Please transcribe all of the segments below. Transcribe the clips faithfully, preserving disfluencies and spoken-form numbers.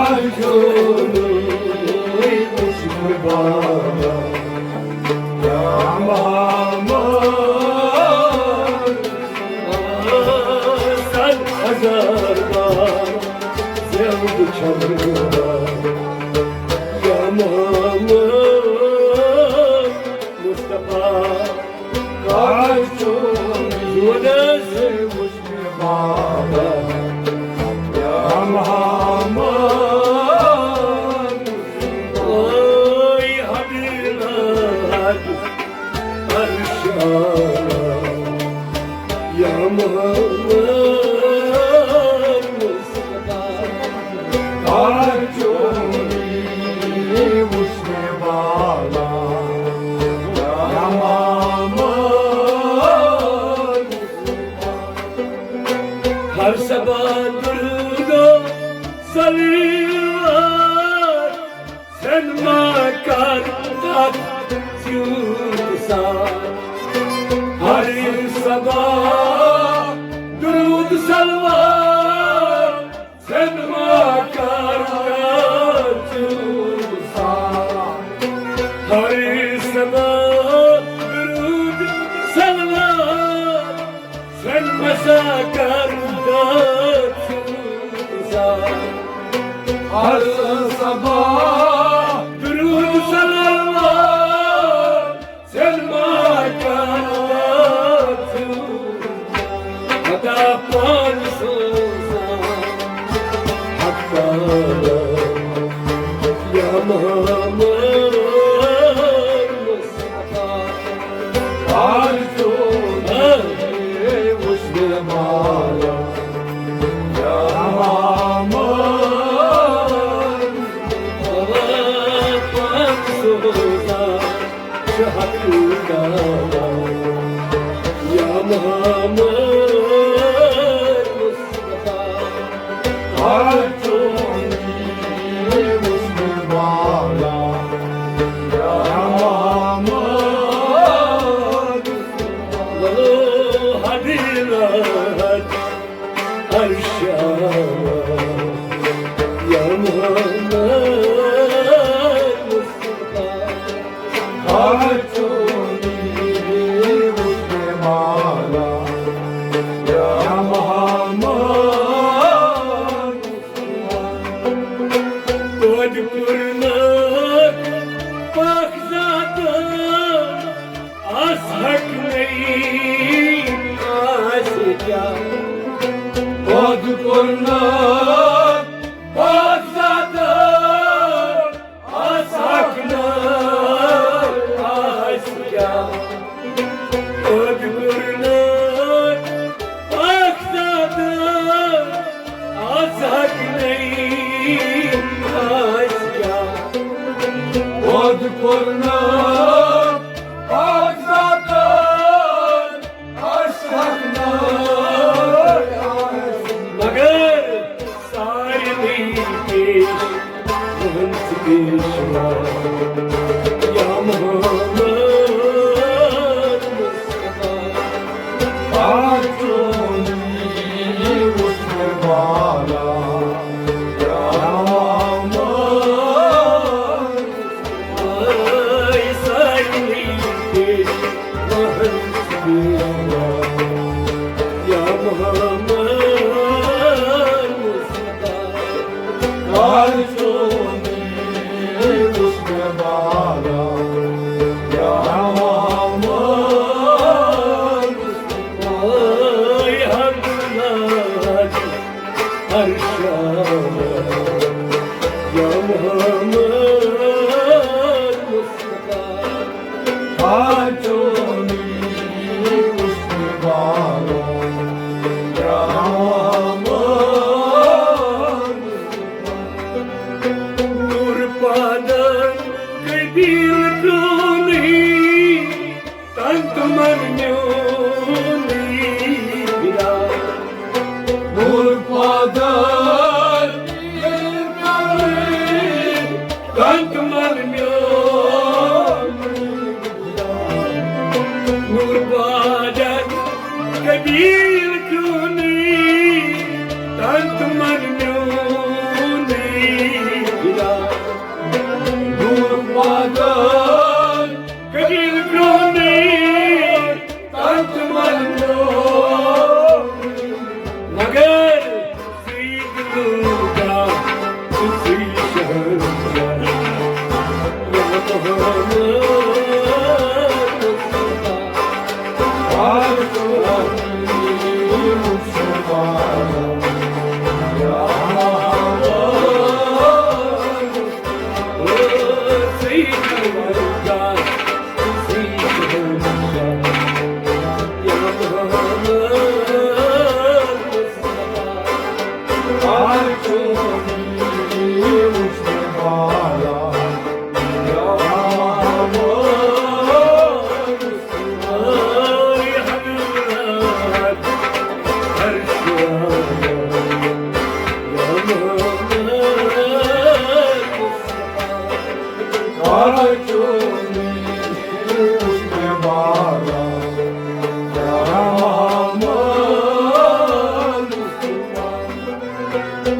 وٕچھ مےٚ بابا، یا محمد، صد ہزار بار زیادٕ چھَم، یا محمد مصطفیٰ۔ کر چون دود حظ۔ وٕچھ مےٚ بابا، یا محمد۔ اے حد نہ حد عرش اعلیٰ، یا محمد مصطفیٰ۔ کر چون دود حظ۔ ہر صبا درود و صلوات، سن ما کر تک زیوت سا۔ ہر صبا درود صلوات، سن ما کر تک زیوت سا۔ ہر صبا درود صلوات، سن ما کر تک زیوت سا۔ ہر صبا درود صلوات، سن ما کر تک زیوت۔ خدا پان سوزان، حق تعالیٰ، یا محمد مصطفیٰ۔ آج تو وٕچھ مےٚ بابا، یا محمد۔ خدا پان سوزان، چھُ حق تعالیٰ، یا محمد مصطفیٰ۔ ہر چونی وٕچھ مےٚ بابا، یا محمد۔ ولو حدیث عرش اعلیٰ، یا محمد مصطفیٰ۔ ہر چونی وٕچھ مےٚ بابا، یا محمد۔ توتہِ کوٚرنَکھ پاک ذاتَن آز حق نئی آسہِ کیٛاہ؟ خۄد کوٚرنَکھ پاک ذاتَن آز حق نئی آسہِ کیٛاہ؟ خۄد کوٚرنَکھ پاک ذاتَن آز حق نئی آسہِ کیٛاہ؟ خۄد کوٚرنَکھ پاک ذاتَن آز حق نئی آسہِ۔ مگر سارنٕے پیش تُہٕنٛز پیشوا، یا محمد مصطفیٰ۔ آز چونی وٕچھ مےٚ بابا، یا محمد۔ آے سارنٕے پیش تُہٕنٛز پیشوا، یا محمد مصطفیٰ۔ آز چونی وٕچھ مےٚ بابا، یا محمد۔ آے حق ناز عرش اعلیٰ، یا محمد مصطفیٰ۔ آز چونی وٕچھ مےٚ بابا، یا محمد۔ نور پادن قبیل کونی، تن تمن میونی بلا۔ نور پادن قبیل کونی،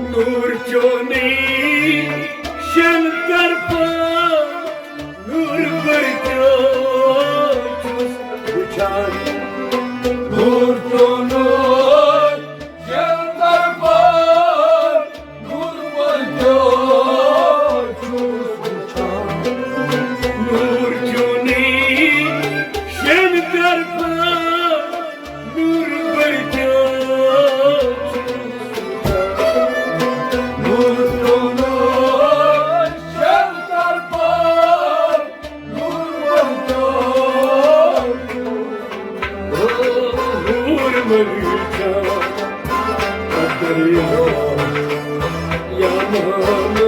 نور چونی شن طرفہٕ، نور بٔرتیو چھُس وٕچھان۔ نور چونی شن طرفہٕ، نور بٔرتیو چھُس وٕچھان۔ نور چونی شن طرفہٕ، نور بٔرتیو چھُس وٕچھان۔ نور چونی شن طرفہٕ، نور بٔرتیو، نور مٔرتیو، قدر یا محمد۔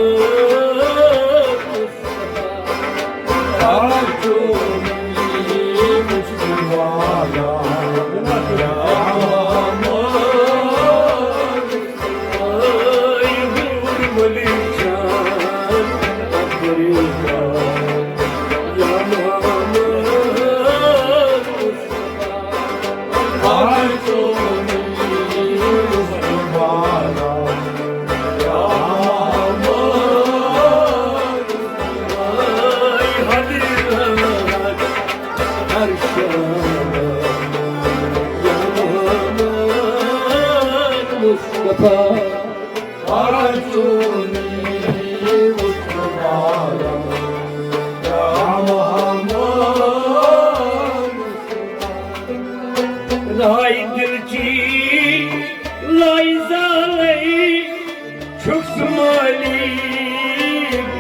رائے دل چی لائے زالے چھُکھ ژٕ مالی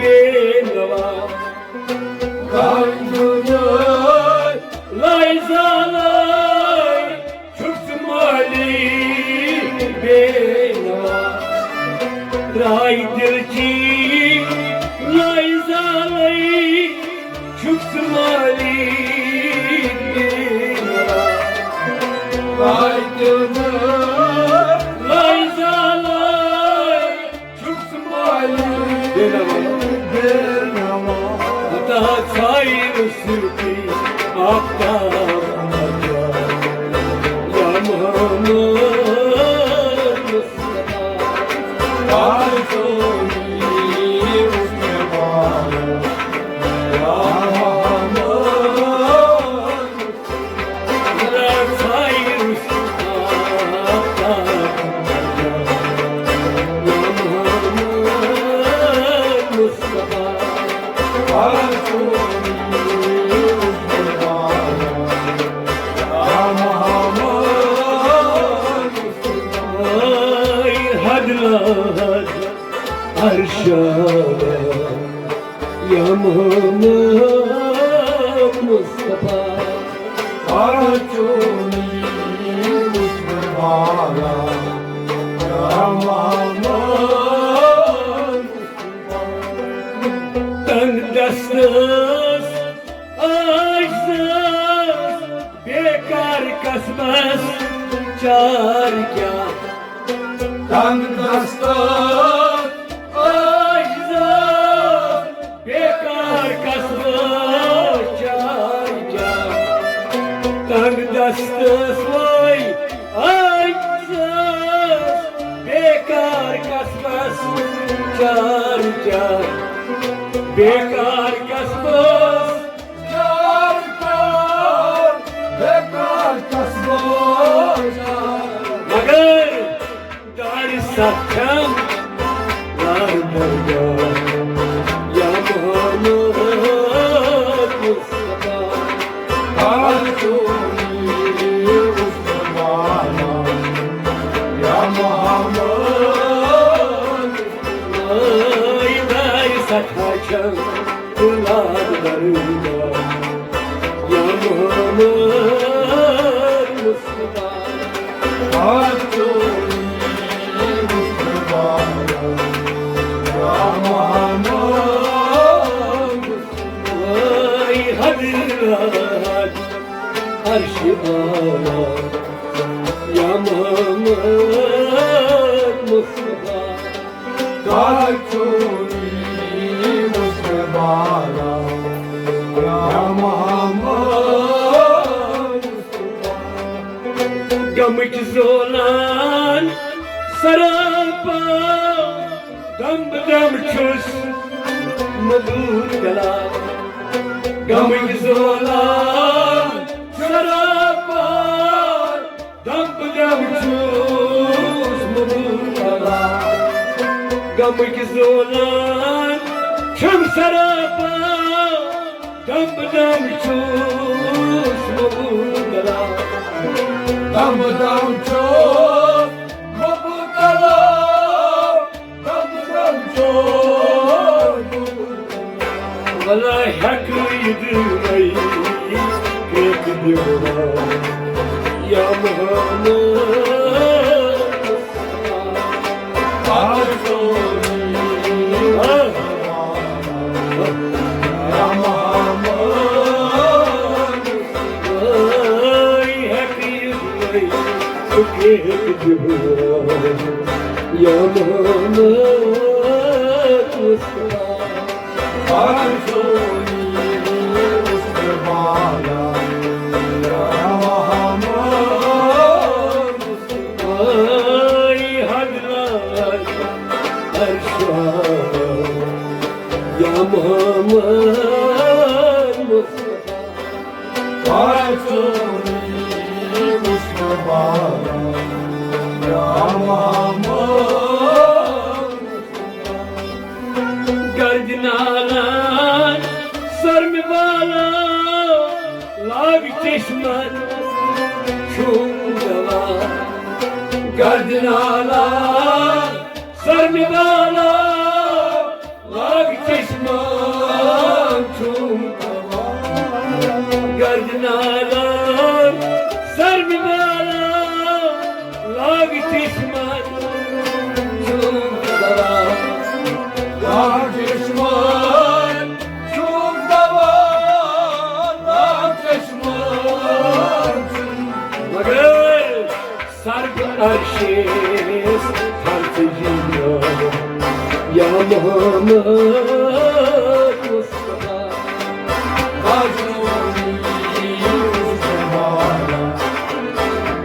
بے نوا۔ رائے دل چی لائے زالے چھُکھ ژٕ مالی بے نوا۔ رائے دل چی لائے زالے چھُکھ ژٕ مالی بے نوا۔ رائے دل چی لائے زالے چھُکھ ژٕ مالی بے نوا۔ بے نوا۔ عطا سایہِ رُسِلتی آفتاب یا محمد مصطفیٰ۔ عرشا یا محمد مصطفیٰ۔ آ چونی مصطفیٰ یا محمد۔ تنگ دستس عاجزس بیکار قسمس چار کیا۔ تنگ دستس عاجزس بیکار قسمس چار کیا۔ تنگ دستس وای عاجزس بیکار قسمس چار کیا۔ بیکار قسمس چار کیا۔ بیکار قسمس چار۔ مگر دارِ ستھ چھم لار درگاہ یا محمد چم تہٕ لال درگاہ، یا محمد مصطفیٰ۔ آچوری مصطفیٰ، یا محمد مصطفیٰ۔ اے حضرت عرش اعلیٰ، یا محمد مصطفیٰ۔ کاچوری مصطفیٰ، یا محمد مصطفیٰ۔ غمٕکۍ زولان سراپا، دم بدم چھُس مبتلا۔ غمٕکۍ زولان سراپا، دم بدم چھُس مبتلا۔ غمٕکۍ زولان چھَم سراپا، دم بدم چھُس مبتلا۔ دم بدم چھُس مبتلا۔ ولا ہیٚکہٕ یہِ دِلٕے کرٛیٚکھ دِوان، یا محمد۔ یا محمد۔ اے ہیٚکہٕ یہِ دِلٕے کرٛیٚکھ دِوان، یا محمد مصطفیٰ۔ آچوری مصطفیٰ، یا محمد مصطفیٰ۔ اے حضرت عرش اعلیٰ، یا محمد مصطفیٰ۔ آچوری مصطفیٰ، یا محمد۔ گردِ نالان سرمہِ بالا، لاگ چشمن چھُم دوا۔ گردِ نالان سرمہِ بالا، لاگ چشمن چھُم دوا۔ گردِ نالان سرمہِ بالا، لاگ چشمن چھُم دوا۔ لاگ چشمن چھُم دوا، لاگ چشمن چھُم۔ مگر سر بہٕ عرشس تھل ژٕ جیٖنو، یا محمد مصطفیٰ۔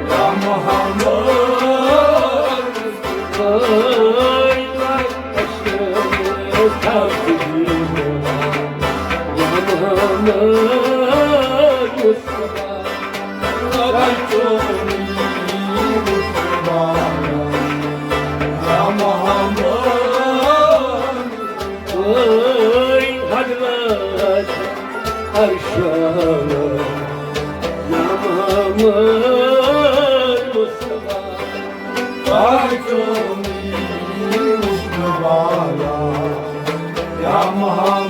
یا محمد مصطفیٰ۔ یا محمد مصطفیٰ۔ اے حضرت عرش اعلیٰ، یا محمد مصطفیٰ۔ یا محمد